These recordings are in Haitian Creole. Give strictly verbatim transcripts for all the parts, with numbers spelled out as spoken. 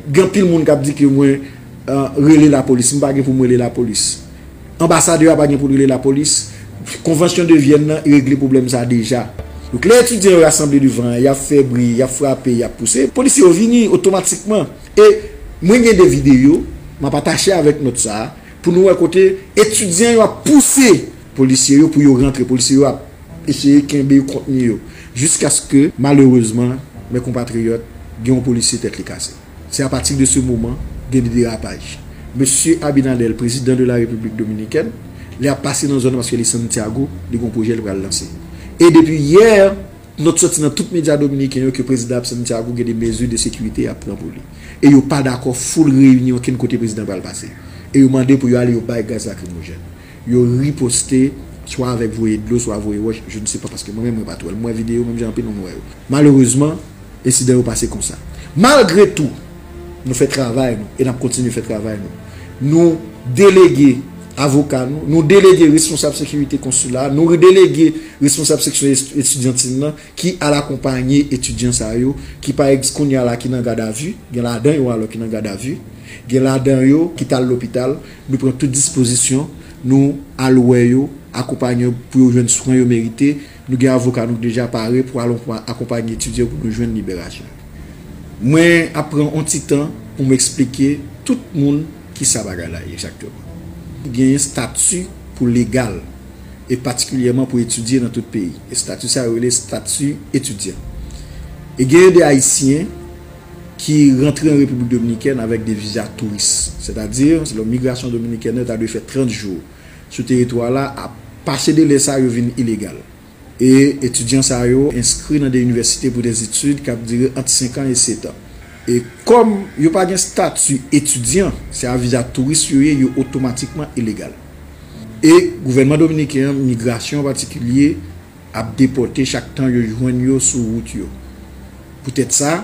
Gen anpil moun k ap di ke mwen, euh, rele lapolis. M pa gen pou m rele lapolis. Anbasadè a pa gen pou l rele lapolis. Konvansyon de Vyèn nan regle pwoblèm sa a deja. Donk, lè etidyan yo rasanble devan an, y ap fè bri, y ap frape, y ap pouse, polisye yo vini otomatikman. E mwen gen de videyo, m ap atache avèk nòt sa a, pou nou wè kote etidyan yo ap pouse polisye yo pou yo rantre, polisye yo ap eseye kenbe yo, kontni yo, jiskaske, malerezman, mes compatriotes, gen yon polisye tèt li kase. Se apati de se moman, gen de derapaj. Mesye Abinader, prezidan de la Repiblik Dominikèn, li ap pase nan zòn nan paske li Santiago, li gen yon pwojè li pral lanse. E depi yè, nòt sòti nan tout medya dominiken yo ke prezidan ap Santiago gen de mezi de sekirite y ap pran pou li. E yo pa dakò foul reyini okenn kote prezidan pral pase. E yo mande pou yo ale yo bay gaz lakrimojèn. Yo riposte, swa avèk voye dlo, swa voye wòch, je ne sais pas, paske mwen menm mwen pa t wè l. Mwen videyo, menm jan anpil moun wè yo. Malerezman, ensidan yo pase konsa. Malgre tou, nou fè travay nou e n ap kontinye fè travay nou. Nou delege avoka nou, nou delege responsab sekirite konsila, nou delege responsab seksyon es-, estidyantil nan ki al akonpanye etidyan sa yo, ki pa egz kounye a la ki nan gadavi, gen ladan yo alò ki nan gadavi, gen ladan yo ki t al lopital, nou pran tout dispozisyon, nou al wè yo, akonpanye yo pou yo jwenn swen yo merite, nou gen avoka nou ki deja pare pou al akonpanye etidyan pou nou jwenn liberasyon. Mwen ap pran yon ti tan pou m eksplike tout moun kisa bagay la ye egzakteman. Genyen stati pou legal, e patikilyèman pou etidye nan tout peyi. E stati sa yo rele stati etidyan. E genyen de Ayisyen ki rantre an Repiblik Dominikèn avèk de viza touris. Sètadi, selon migrasyon dominikèn nan, yo ta dwe fè trant jou sou teritwa la, a pase delè sa, yo vin ilegal. E etidyan sa yo enskri nan de inivèsite pou dèzetid k ap dire ant senk an e sèt an. E kòm yo pa gen stati etidyan, se a viza touris yo ye, yo otomatikman ilegal. E gouvènman dominiken an, migrasyon an patikilye, ap depòte chak tan yo jwenn yo sou wout yo. Poutèt sa,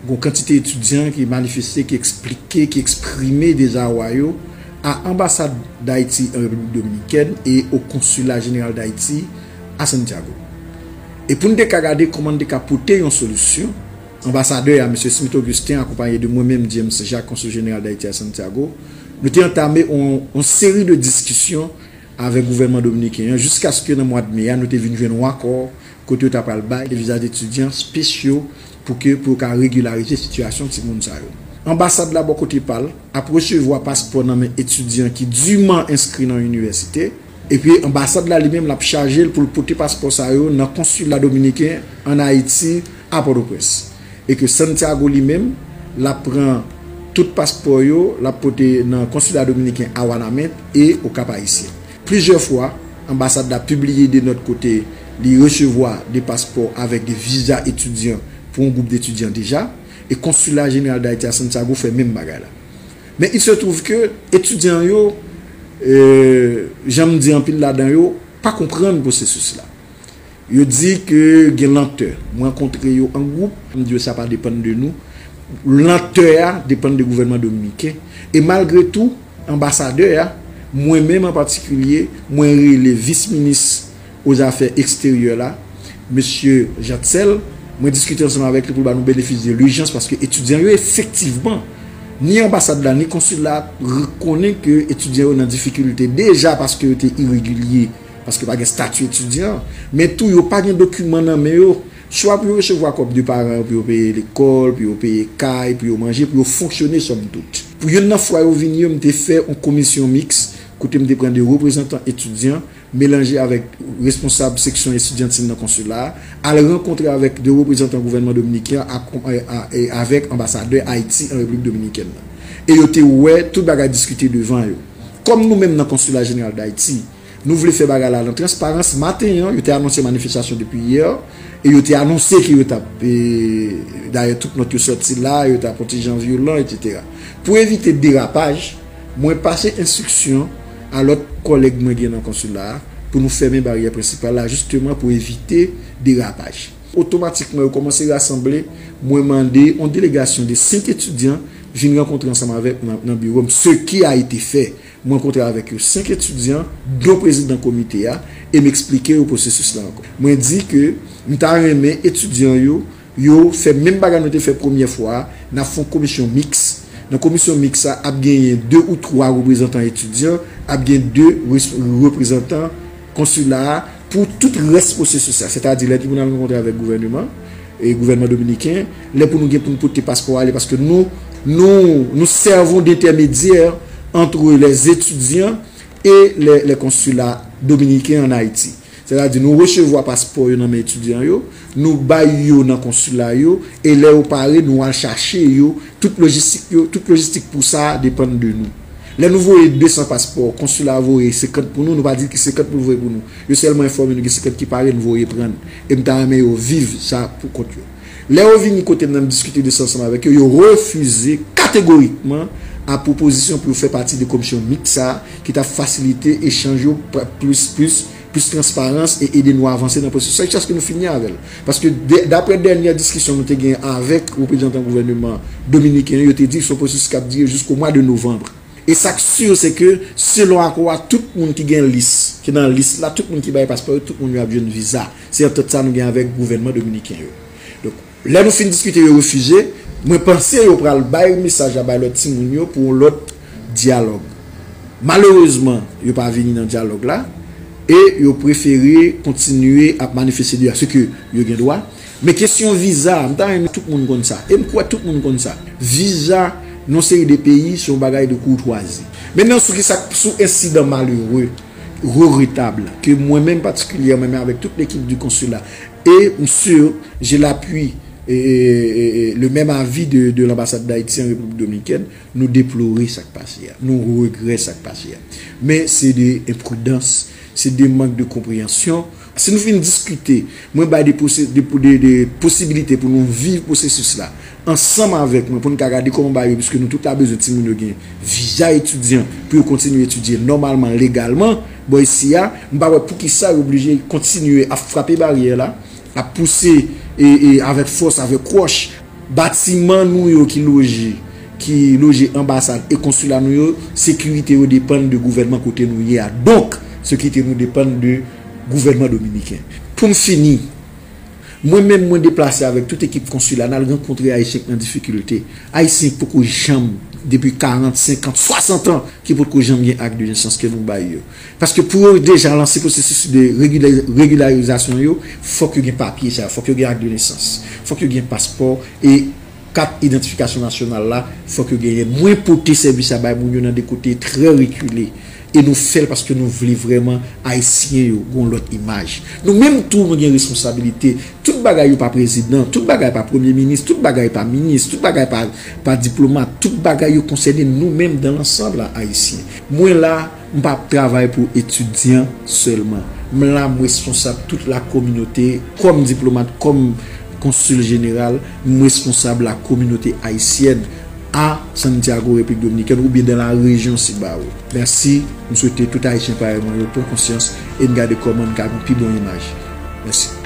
gon kantite etidyan ki manifeste, ki eksplike, ki eksprime dezawa yo a anbasad Dayiti an Repiblik Dominikèn e o konsila jeneral Dayiti a Santiago. E pou n te ka gade kòman n te ka pote yon solisyon, anbasadè a, mesye Smith Augustin, akonpaye de mwen menm, James Jacques, konsil jeneral Dayiti a Santiago, nou te antame yon, yon seri de diskisyon avèk gouvènman dominiken an, jiskaske nan mwa de me a, nou te vin jwenn yon akò kote yo ta pral bay de viza etidyan spesyal pou ke, pou yo ka regilarize sitiyasyon timoun sa yo. Anbasad la, bò kote pa l, ap resevwa paspò nan men etidyan ki diman enskri nan yon inivèsite, epi anbasad la, li menm, l ap chaje l pou l pote paspò sa yo nan konsila dominiken ann Ayiti, a Pòtoprens. E ke Santiago li menm, l ap pran tout paspò yo, l ap pote nan konsila dominiken a Wanament e o Kap Ayisyen. Plizyè fwa, anbasad la pibliye de nòt kote li resevwa de paspò avèk de viza etidyan pou yon gwoup detidyan deja, e konsila jeneral Dayiti a Santiago fè menm bagay la. Men il se trouve ke etidyan yo, euh, jan m di, anpil ladan yo pa konprann pwosesis la. Yo di ke gen lantè. Mwen rankontre yo an gwoup, m di yo sa pa depann de nou. Lantè a depann de gouvènman dominiken. E malgre tou, anbasadè a, mwen menm an patikilye, mwen rele vis minis o zafè eksteryè la, mesye Jean Tsel, mwen diskite ansanm avèk li pou l ba nou benefis de lijans, paske etidyan yo efektivman, ni anbasad la, ni konsil la, rekonnen ke etidyan yo nan difikilte deja paske yo te iregilye, paske pa gen stati etidyan, men tou yo pa gen dokiman nan men yo, swa pou yo resevwa kòb de paran yo pou yo peye lekòl, pou yo peye kay, pou yo manje, pou yo fonksyone sòm tout. Pou youn nan fwa yo vini yo, m te fè yon komisyon miks kote m te pran de reprezantan etidyan melanje avèk responsab seksyon estidyantil nan konsila a, al rankontre avèk de reprezantan gouvènman dominiken an ak, e, avèk anbasadè Ayiti an Repiblik Dominikèn nan. E yo te wè tout bagay diskite devan yo. Kòm nou menm nan Konsila Jeneral Dayiti, nou vle fè bagay la nan transparans, maten an, yo te anonse manifestasyon depi yè, e yo te anonse ke yo t ap, e, dayè tout nòt yo sòti la, yo t ap yon ti jan vyolan, etsetera. Pou evite derapaj, Mwen pase enstriksyon a lòt kòlèg mwen gen nan konsila a pou nou fèmen baryè prensipal la, jisteman pou evite derapaj. Otomatikman, yo kòmanse rasanble, mwen mande yon delegasyon de senk etidyan vin rankontre ansanm avèk mwen nan, nan biwo m, ce qui a été fait. Mwen rankontre avèk yo, senk etidyan, dont prezidan komite a, e m eksplike yo pwosesis la ankò. Mwen di ke m ta renmen etidyan yo, yo fè menm bagay nou te fè premyè fwa a, n ap fè yon komisyon miks. Nan komisyon miks sa, ap genyen de ou twa reprezantan etidyan, ap gen de res-, reprezantan konsila a pou tout rès pwosesis la. Sètadi, lè pou n al rankontre avèk gouvèneman, e gouvènman dominiken, lè pou nou gen pou n pote paspò ale, paske nou, nou, nous servons d'intermédiaire entre les étudiants et les, les consulats dominicains en Haïti. Sètadi, nou resevwa paspò yo nan men etidyan yo, nou bay yo nan konsila yo, e lè yo pare, nou al chache yo, tout lojistik yo, tout lojistik pou sa a depann de nou. Lè nou voye de san paspò, konsila a voye senkant pou nou, nou pa di ki senkant pou l voye pou nou. Yo sèlman enfòme nou gen senkant ki pare, nou voye pran. E m ta renmen yo viv sa pou kont yo. Lè yo vini kote m nan, m diskite de sa ansanm avèk yo, yo refize kategorikman a pwopozisyon pou yo fè pati de komisyon miks sa a, ki t ap fasilite echanj yo, plis, plis, plis transparans e ede nou avanse nan pwosesis la jiskaske nou fini avè l. Paske de, daprè dènyè diskisyon nou te gen avèk reprezantan gouvèneman dominiken yo, yo te di se yon pwosesis k ap dire jisko mwa de novanm. E sa k si, se ke selon akò a, tout moun ki gen lis, ki nan lis la, tout moun ki bay paspò yo, tout moun yo ap jwenn viza. Se antant sa nou gen avèk gouvènman dominiken yo. Donk, lè nou fin diskite, yo refize, mwen panse yo pral bay mesaj la bay lòt timoun yo pou yon lòt dyalòg. Malerezman, yo pa vini nan dyalòg la e yo prefere kontinye ap manifeste de ce que yo gen dwa. Men kesyon viza, m ta renmen tout moun konn sa. E m kwè tout moun konn sa. Viza nan yon seri de peyi, se yon bagay de koutwazi. Mentnan, sou kisa, sou ensidan malere, regretab, ke mwen menm patikilyèman, men avèk tout lekip di konsila, e m si, j'ai l'appui, e, e, e, e, le menm avi de, de l'anbasad d'Ayiti an Repiblik Dominikèn, nou deplore sa k pase a. Nou regrè sa k pase a. Men se de enpridans, se de mank de konpreyansyon. Si nou fin diskite, mwen bay de, pose-, de, de, de posibilite pou nou viv pwosesis la ansanm avèk mwen, pou n ka gade kòman bagay yo, piske nou tout la bezwen timoun yo gen viza etidyan pou yo kontinye etidye nòmalman, legalman, bò isi a. M pa wè poukisa yo oblije kontinye ap frape baryè la, ap pouse e, e avèk fòs, avèk wòch, batiman nou yo ki loje, ki loje anbasad e konsila nou yo, sekirite yo depann de gouvènman kote nou ye a. Donk, sekirite nou depann de gouvènman dominiken. Pou m fini, mwen menm, mwen deplase avèk tout ekip konsila, n al rankontre Ayisyen k nan difikilte. Ayisyen k poko janm, depi karant, senkant, swasant an, ki potko janm gen ak de nesans ke nou bay yo. Paske pou yo deja lanse pwosesis de regila-, regilarizasyon yo, fòk yo gen papye sa yo, fòk yo gen ak de nesans, fòk yo gen paspò e kat idantifikasyon nasyonal la, fòk yo genyen. Mwen pote sèvis sa bay moun yo nan de kote trè rekile. E nou fè l paske nou vle vrèman Ayisyen yo gen yon lòt imaj. Nou menm tou, nou gen responsabilite. Tout bagay yo pa prezidan, tout bagay pa premye minis, tout bagay pa minis, tout bagay pa, pa diplomat, tout bagay yo konsène nou menm dans l'ensemble la, Ayisyen. Mwen la, m pa ap travay pou etidyan sèlman. M la, m responsab tout la kominote, kòm diplomat, kòm konsil jeneral, m responsab la kominote ayisyèn a Santiago, Repiblik Dominikèn, oubyen dans la région Cibao. Mèsi, m swete tout Ayisyen parèy mwen yo pran konsyans e n gade kòman n ka gen pi bon imaj. Mèsi.